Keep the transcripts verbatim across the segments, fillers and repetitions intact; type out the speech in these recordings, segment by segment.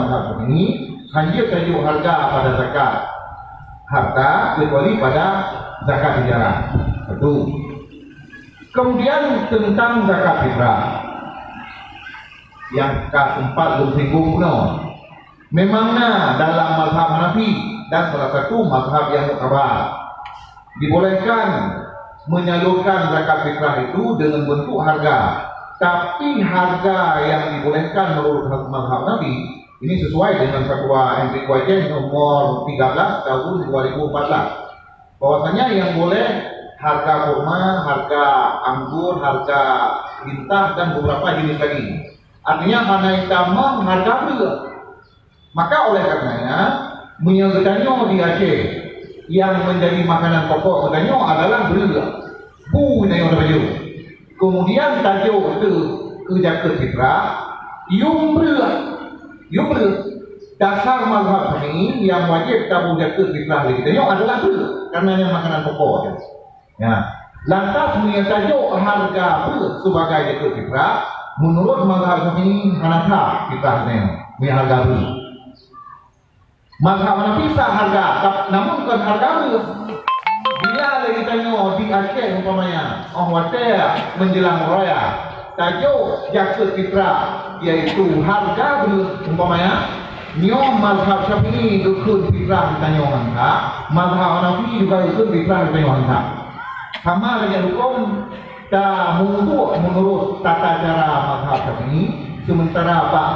mazhab Syafi'i, hana jeuet tajok harga pada zakat harta kecuali pada zakat fitrah. Satu. Kemudian tentang zakat fitrah yang ka sempat lôn singgung bunoe. Memang na dalam mazhab Hanafi dan salah satu mazhab yang muktabar, dibolehkan menyalurkan zakat fitrah itu dengan bentuk harga. Tapi harga yang dibolehkan menurut mazhab Hanafi ini sesuai dengan Fatwa M P U Aceh nomor tiga belas tahun dua ribu empat belas. Bahwasanya yang boleh harga kurma, harga anggur, harga lintah dan beberapa jenis lagi. Artinya hana itamong harga breueh. Maka oleh karenanya, meunyoe geutanyoe di Aceh yang menjadi makanan pokok geutanyoe adalah breueh, bu geutanyoe tapajoh. Kemudian tajok teuh keu jakeuet fitrah, yum breueh. Yum breueh. Dasar mazhab Syafi'i yang wajib taboh jakeuet fitrah lé geutanyoe adalah breueh, karena nyan makanan pokok. Ya. Lantas meunyoe tajok harga breueh sebagai jakeuet fitrah, menurut mazhab Syafi'i hana sah fitrah nyan, meunyoe harga breueh. Mazhab Hanafi sah harga, tap-, namun kon harga breueh. Bila lé geutanyoe di Aceh umpamanya, oh watèe menjelang raya, tajok jakeuet fitrah, yaitu harga breueh umpamanya, nyoe mazhab Syafi'i geukheun fitrah geutanyoe han sah, mazhab Hanafi juga geukheun fitrah geutanyoe han sah. Sama lagèe huköm, ta meuwudhu menurut tata cara mazhab Syafi'i, sementara bak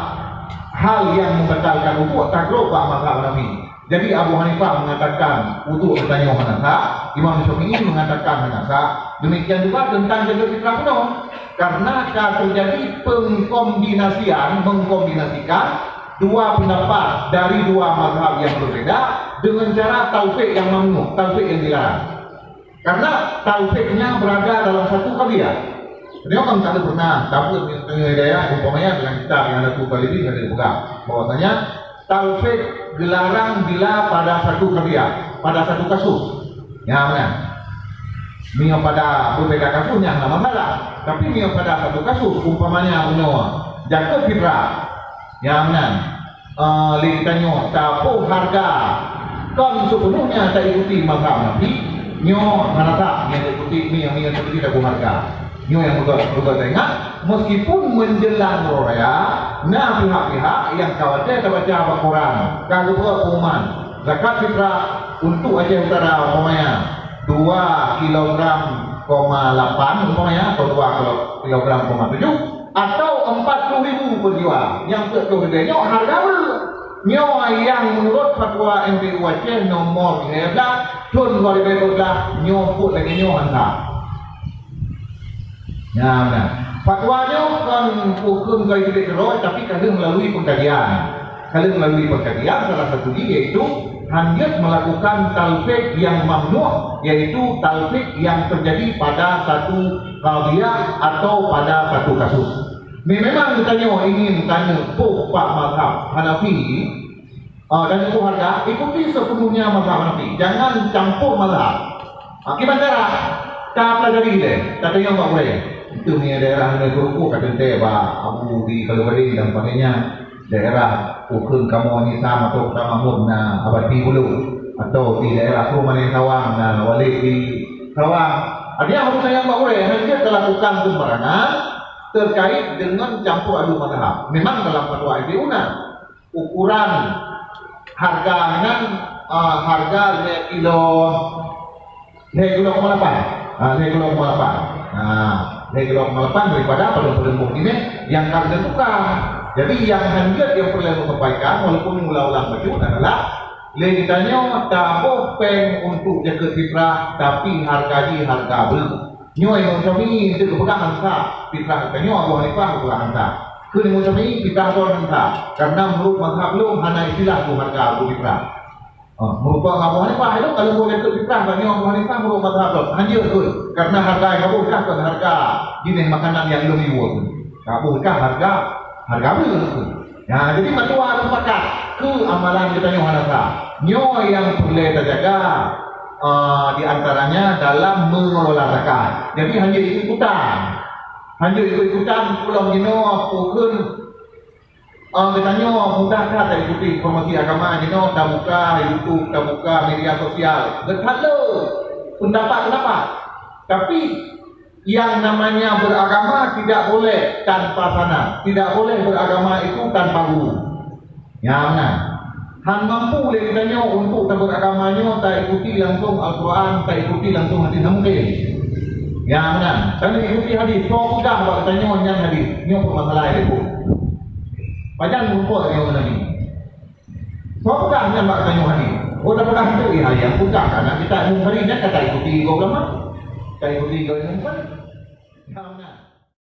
hal yang membatalkan wudhu tagrôp bak mazhab Hanafi. Jadi Abu Hanifah mengatakan wudhu geutanyoe hana sah, Imam Syafi'i mengatakan hana sah. Demikian juga tentang jakeuet fitrah bunoe. Karena ka terjadi pengkombinasian, mengkombinasikan dua pendapat dari dua mazhab yang berbeda dengan cara talfik yang mamnu, talfik yang dilarang. Karena talfik nyan berada dalam satu qadiyah. Nyoe kan ka pernah tabeuet misalnya hidayah, umpamanya dalam kitab yang ada tu kali ini ada dipegang bahwasanya talfik geularang bila pada satu qadiyah, pada satu kasus. Ya, mana? Meunyoe pada berbeda kasus nyan hana masalah. Tapi meunyoe pada satu kasus, umpamanya meunyoe jakeuet fitrah, ya, mana? Eh, lé geutanyoe taboh harga kon sepenuhnya taikuti mazhab Hanafi, nyoe hana sah, nyoe taikuti, nyoe, nyoe taikuti taboh harga. Nyoe nyang beugöt, beugöt taingat, meskipun menjelang uroe raya, na pihak-pihak nyang ka watèe tabaca bak koran, ka geupeugah pengumuman, zakat fitrah untuk Aceh Utara umpamanya dua kilogram koma lapan umpamanya, atau dua kilo-, kilogram koma tujuh, atau empat puluh ribu per jiwa, nyang peuet ploh ribèe nyoe harga breueh. Nyoe nyang menurut fatwa M P U Aceh nomor lhèe blah thôn dua ribèe dua blah, nyoe peuet lagèe nyoe han sah. Nah, nah. Fatwa nyoe kon huköm kali keudroe, tapi ka lheueh melalui pengkajian. Ka lheueh melalui pengkajian, salah satu jih yaitu han jeuet melakukan talfik yang mamnu, yaitu talfik yang terjadi pada satu qadiyah atau pada satu kasus. Ni memang geutanyoe ingin taneuk boh bak mazhab Hanafi, ah, dan boh harga, ikuti sepenuhnya mazhab Hanafi. Jangan campur mazhab. Ah, kiban cara? Tapelajari lé, tatanyong bak gurèe. Itu ni daerah Sungai Keureukoh, ka teuntèe bak Abu di Kalubaring dan sebagainya. Daerah Ukheun Kamoe Nizam atau Kota Mahmud na Abati Bulu, atau di daerah Purmanen Sawang na Walid di Sawang. Artinya, harus sayang bak ureueng, hana jeuet talakukan sembarangan terkait dengan campur aduk mazhab. Memang dalam fatwa M P U na ukuran harga nyan, ah, harga lhèe kilo, lhèe kilo koma lapan. Ah, lhèe kilo koma lapan. Ah, lhèe kilo koma lapan daripada padum-padum boh jih nyang ka geutentukan. Jadi, nyang han jeuet nyang peureulèe lôn sampaikan, walaupun ulang-ulang bacut, adalah lé geutanyoe taboh pèng untuk jakeuet fitrah, tapi harga jih harga breueh. Nyoe Imam Syafi'i geupeugah han sah, fitrah geutanyoe Abu Hanifah geupeugah han sah. Kheun Imam Syafi'i fitrah droe han sah, karena menurut mazhab lôn hana istilah tu harga untuk fitrah. Ah, meureumpok Abu Hanifah, ilôn ka lôn boh jakeuet fitrah, bak nyoe Abu Hanifah meureumpok mazhab lôn. Han jeuet, beutôi. Karena harga nyang ka boh fitrah kon harga jeunèh makanan nyang lôn yue tu. Ka boh fitrah harga, harga breueh tu. Nah, jadi mandua sepakat keu amalan geutanyoe hana sah. Nyoe nyang peureulèe tajaga, ah, di antaranya dalam mengelola zakat. Jadi, han jeuet ikut-ikutan. Han jeuet ikut-ikutan, peue lom jinoe, peue kheun Ah, geutanyoe mudah that taikuti informasi agama jinoe, tabuka YouTube, tabuka media sosial. Geutanyoe pendapat-pendapat. Tapi yang namanya beragama tidak boleh tanpa sanad, tidak boleh beragama itu tanpa guru. Ya, nah. Han mampu lé geutanyoe untuk taberagama nyoe taikuti langsung Al-Quran, taikuti langsung hadis, hana mungkin. Ya, nah. Taikuti hadis, soe peugah bak geutanyoe nyan hadis, nyoe peumasalah lé pun. Pajan meureumpok nyoe Nabi. Soe peugah nyan bak geutanyoe hadis? Oh, tapeugah itu, ya, yang peugah karena kita ilmu hari nyan ka taikuti agama. Taikuti agama. Ya, nah.